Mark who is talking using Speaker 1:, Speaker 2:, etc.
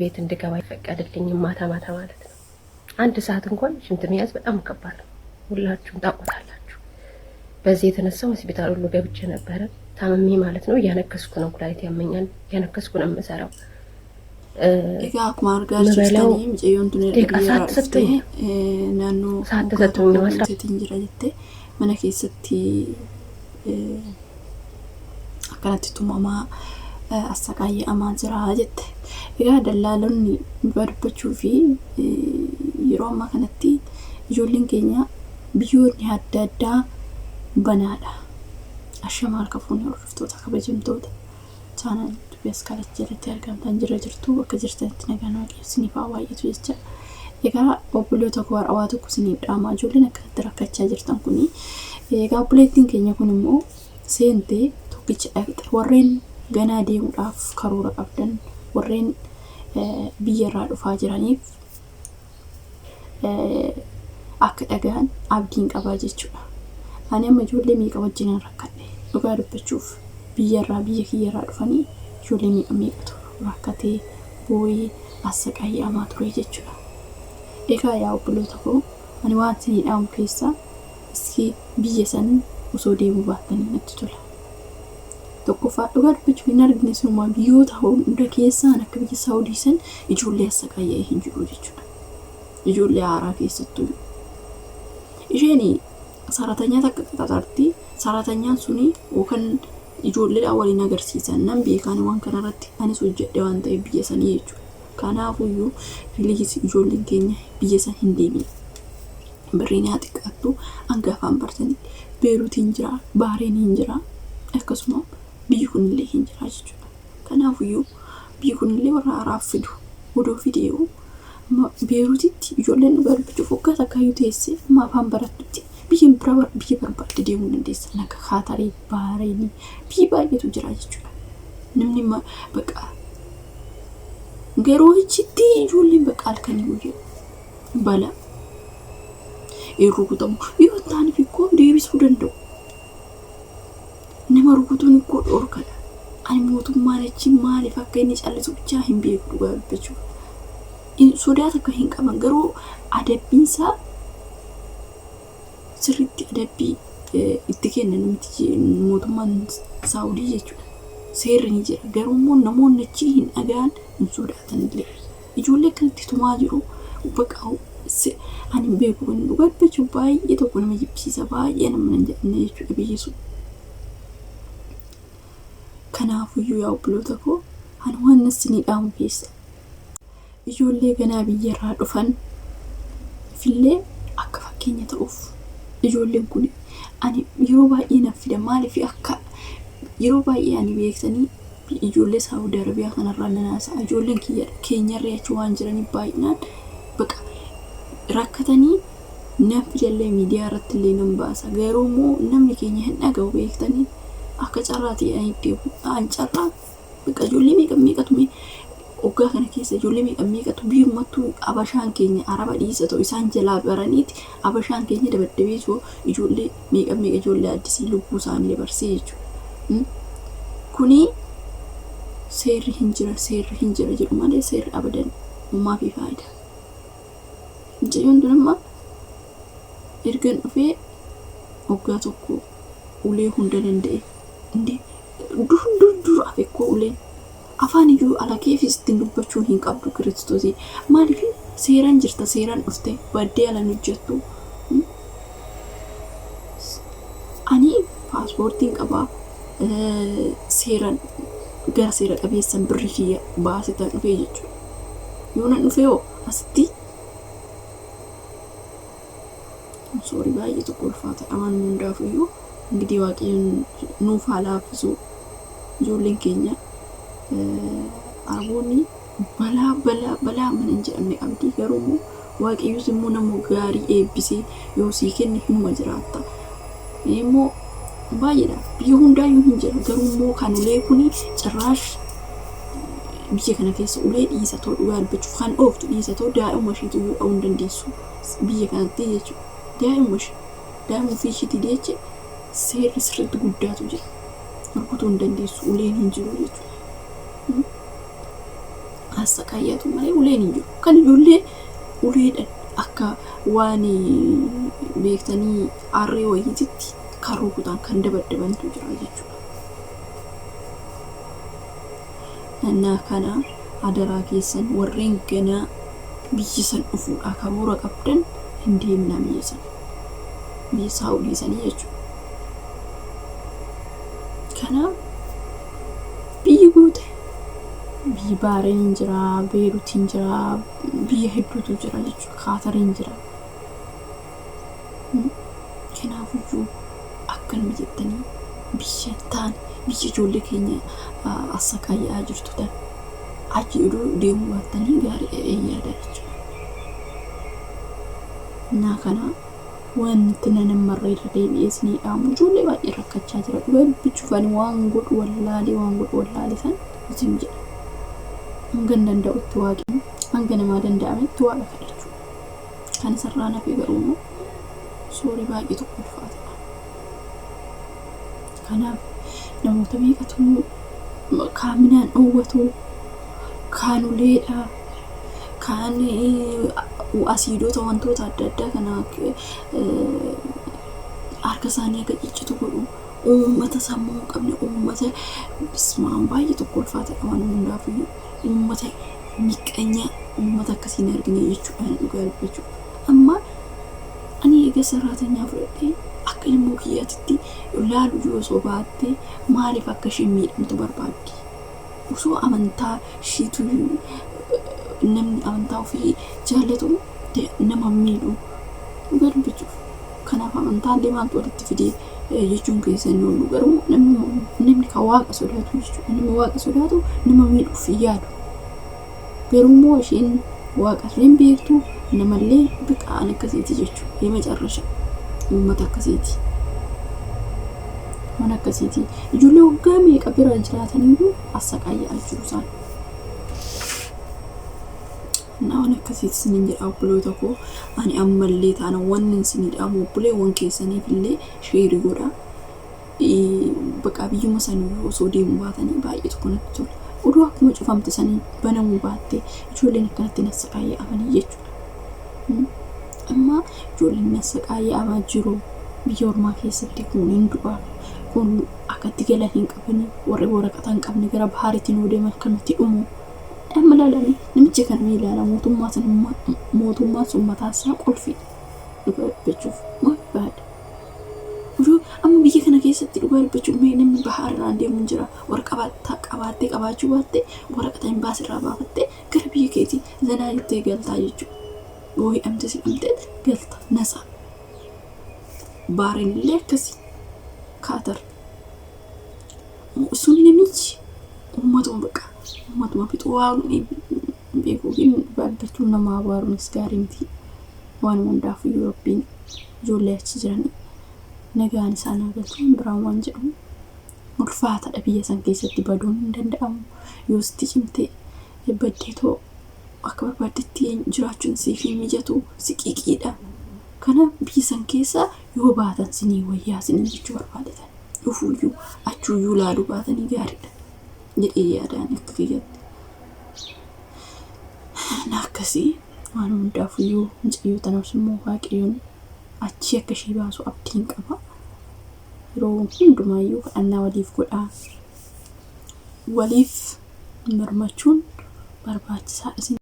Speaker 1: ቤት እንድገባ አይፈቀድልኝም። ማታ ማታ ማለት ነው። አንድ ሰዓት እንኳን ሽንት መያዝ በጣም ከባድ ነው። ሁላችሁም ታውቁታላችሁ። በዚህ የተነሳ ሆስፒታል ሁሉ ገብቼ ነበረ ታምሜ ማለት ነው። እያነከስኩ ነው፣ ኩላሊት ያመኛል፣ እያነከስኩ ነው የምሰራው።
Speaker 2: Egaa akkuma argaa
Speaker 1: ምበላው
Speaker 2: jirtanii mucayyoon tun erga
Speaker 1: ደቂቃ
Speaker 2: biyyarraa
Speaker 1: ሰዓት
Speaker 2: dhuftee
Speaker 1: ተሰጥቶኝ
Speaker 2: naannoo
Speaker 1: ሰዓት
Speaker 2: waggaa
Speaker 1: ተሰጥቶኝ
Speaker 2: tokko
Speaker 1: ነው 10
Speaker 2: guuteetiin jira jettee mana keessatti akkanatti tumamaa assaqaayya'amaa jira jette. Egaa dallaalonni dhugaa dubbachuu fi yeroo ammaa kanatti ijoolleen keenya biyyoonni adda addaa banaadha. Ashama harka fuunee hordoftoota kabajamtoota chaanal YouTube Askaalach jalatti argamtan jira jirtu bakka jirtanitti nagaan waaqayyo isiniif haa baay'atu jecha. Egaa obboloota koo har'a waa tokko isiniif dhaamaa ijoolleen akkanatti rakkachaa jirtan kuni. Egaa obboleettiin keenya kun immoo seentee tokkicha dhaqxe warreen ganaa deemuudhaaf karoora qabdan warreen biyya irraa dhufaa jiraniif akka dhagahan abdiin qabaa jechuudha. Ani amma ijoollee meeqa wajjinan rakkadhe dhugaa dubbachuuf biyyarraa biyya kiyyarraa dhufanii ijoollee meeqa meeqatu rakkatee boo'ee assaqaayya'amaa ture jechuudha. Egaa yaa obboloota koo ani waan isinii dhaamu keessaa iski biyya san osoo deemuu baattanii natti tola. Tokkoffaa dhugaa dubbachuuf hin argine sinumaa biyyoota hunda keessaan akka biyya Saawudii san ijoollee assaqaayya'ee hin jiru jechuudha. Ijoollee haaraa keessattuu. Isheen saratanyaa takka qaxaxarti. Saratanyaan suni yookaan ijoolleedhaan waliin agarsiisan nan beekaan waan kanarratti anis hojjedhe waan ta'eef biyya sanii jechuudha. Kanaafuyyuu please ijoolleen keenya biyya san hin deemin. Birriin haa xiqqaattu hanga afaan bartanitti Beeruutiin jira, Baareen hin jira, akkasuma biyyi kunillee hin jira jechuudha. Kanaafuyyuu biyyi kunillee warra haaraaf fidu odoo fidee'u amma Beeruutitti ijoolleen dhugaa dubbachuuf waggaa takkaayyuu teessee amma afaan barattutti biyya bira biyya barbaadde deemuu dandeessa. Akka Kaatarii, Baareenii biyyi baay'eetu jira jechuudha. Namni baqa garuu achitti ijoolleen baqa halkanii guyyaa balaa hin rukutamu. Yoo hin taaneef ikkoo deebisuu danda'u. Nama rukutuun ikkoo dhorkadha. Ani mootummaan achi maaliif akka inni callisu bichaa hin beeku dhugaa dubbachuuf. Sodaa takka hin qaban garuu adabbiinsaa sirriitti adabbii itti kenna namtichi mootummaan Saawudii jechuudha. Seerri ni jira garuu immoo namoonni achi hin dhaga'an hin sodaatan illee. Ijoollee akkanatti tumaa jiru baqa ani hin beeku kun dhugaa dubbachuuf baay'ee tokko nama jibbisiisa baay'ee nama nan jedhamne jechuudha biyyi sun. Kanaafuyyuu yaa obboloota koo ani waan isinii dhaamu keessa ijoollee ganaa biyyarraa dhufan fillee akka fakkeenya ta'uuf ijoolleen kun ani yeroo baay'ee nan fida maaliif akka yeroo baay'ee ani beektanii ijoollee Saawudi Arabiyaa kanarraa nan haasa'a ijoolleen keenyarra achi waan jiraniif baay'inaan baqa rakkatanii nan fidallee miidiyaa irratti illee nan baasa garuu immoo namni keenya hin dhaga'u beektanii akka carraa ta'anii deemu an carraa baqa ijoollee meeqa meeqatu mee waggaa kana keessa ijoollee meeqa meeqatu biyyummattuu abashaan keenya araba dhiisa ta'u isaan jalaa baraniiti abashaan keenya dabaddabee ijoollee meeqa meeqa ijoollee addisii lubbuu isaanii dabarsee jechuudha. Kuni seerri hin jira seerri hin jira jedhu malee seerri abadan uumaa fi faayidaa. Mucayyoon tun amma ergan dhufee waggaa tokko ulee hunda danda'e. Inde dur dur dur afekkoo uleen afaan iyyuu ala keefis ittiin dubbachuu hin qabdu kiristoosii. Maaliif seeraan jirta seeraan dhufte baddee ala hin hojjettu. Ani paaspoortiin qabaa seeraan gara seera qabeessan birrii kiyya baasetan dhufee jechuudha. Yoo nan dhufee hoo asitti soorii baay'ee tokko ulfaata waan hundaaf iyyuu እንግዲህ waaqayyoon nuuf haa laaffisu ijoolleen keenya arboonni balaa balaa balaa mana hin jedhamne qabdi garuu immoo waaqayyos immoo nama gaarii eebbisee yoo sii kenne hinuma jiraatta. Immoo baay'eedha biyya hundaayyuu hin jira garuu immoo kan ulee kuni cirraash biyya kana keessa ulee dhiisa ta'u dhugaa dubbachuuf kan dhooftu dhiisa ta'u daa'ima isheetu iyyuu dha'uu hin dandeessu biyya kanatti jechuudha. Daa'ima ishee daa'ima ofii isheetii jecha seerri sirriitti guddaatu jira. Rukutuu hin dandeessu uleen hin jiru jechuudha. Assaqaayyatu malee uleen hin jiru. Kan ijoollee uleedhaan akka waan beektanii harree wayiititti kan rukutan kan dabaddabantu jira jechuudha. Innaa kana adaraa keessan warreen ganaa biyya san dhufuudhaa karoora qabdan hin deemnaa biyya san. Biyya Saawudii sanii jechuudha. Kanaaf biyyi guute biyyi Baareen hin jira, Beeruut hin jira, biyya hedduutu jira jechuudha. Kaatariin jira. Kanaafiyyuu akkanuma jettanii biyya taane biyya ijoollee keenya assaqaayya'aa jirtu tan achi oduu deemuu baattanii gaarii jedhee yaada jechuudha. Innaa kana wanti nan ammarra irra deebi'ee isinii dhaamu ijoollee baay'ee rakkachaa jira. Dhugaa dubbachuuf ani waan godhu wallaalee waan godhu wallaalee san isin jedha. Hanga hin danda'utti waaqni hanga namaa danda'ametti waaqa kadhachuu. Kan isarraa nafe garuu immoo soorii baay'ee tokko ulfaatadha. Kanaaf namoota meeqatu kaan midhaan dhoowwatu, kaan uleedha, kaan asiidota wantoota adda addaa kana harka isaanii akka ciccitu godhu. Uummata sammuu hin qabne uummata bismaan baay'ee tokko ulfaatadha waan hundaafiyyuu. Uummata miqqanya uummata akkasii hin argine jechuudha dhugaa dubbachuuf. Amma ani eega saraatanyaa fudhadhee akka ilmoo kiyyaatitti laalu yoo osoo baattee maaliif akka isheen miidhamtu barbaaddi? Osoo amantaa ishiitu namni amantaa ofii jaallatu nama miidhu dhugaa dubbachuuf. Kanaaf amantaallee maaltu walitti fidee jechuun keessa hin oolu garuu namni kan waaqa sodaatu jechuudha. Namni waaqa sodaatu nama miidhuuf hin yaadu. Garuu immoo isheen waaqa illee hin beektu namallee biqa'an akkasiiti jechuudha. Yemecarrasha uummata akkasiiti. Waan akkasiiti. Ijoollee waggaa meeqa bira jiraataniyyuu assaqaayyaa jiru isaan. Waan akkasiiti isiniin jedha obboloota koo. Ani ammallee taana wanni isinii dhaamu obboleewwan keessaniif illee share godha. Bakka biyyuma sanii osoo deemuu baatanii baay'ee tokko natti tola. Oduu akkuma cufamte sanii banamuu baatte ijoolleen akkanatti nassaqaayya'amanii jechuudha. Amma ijoolleen nassaqaayya'amaa jiru biyya ormaa keessatti kun hin du'a. Kun akkatti galan hin qabani warri waraqata hin qabne gara bahaariitti nuu deeman akkanatti dhumu. Amma ilaalanii namicha kana mee ilaala mootummaa san mootummaan sun mataa isaa qulfiidha. Dhugaa dubbachuuf maal baada? Oduu amma biyya kana keessatti dhugaa dubbachuuf mee namni bahaarraan deemu hin jira. Waraqaa qabaattee qabaachuu baattee waraqata hin baasirraa baafattee gara biyya keetii zanaa jettee galtaa jechuudha. Yoo hidhamte si hidhamtee galta nasa. Baareen illee akkasii kaatar. Sun namichi uummatuma bakka uummatuma fixuu waan beekuu fi dhugaa dubbachuun nama abaaruunis gaarii miti. Waan hundaafiyyuu Rabbiin ijoollee achi jiran nagaan isaan haa galchu biraan waan jedhu ulfaataadha biyya san keessatti baduun hin danda'amu. Yoo sitti cimte baddeetoo akka barbaaddetti jiraachuun siif hin mijatu siqiqiidha. Kanaaf biyya san keessa yoo baatan sinii wayyaa sinii jechuu barbaadetan. Dhufuuyyuu achuuyyuu laaluu baatanii gaariidha jedhee yaadaan akka kiyyatti. Na akkasii waan hundaafiyyuu mucayyoo tanaaf immoo waaqayyoon achii akka ishee baasu abdiin qaba. Yeroo hundumaayyuu kadhannaa waliif godhaa. Waliif marmachuun barbaachisaadha.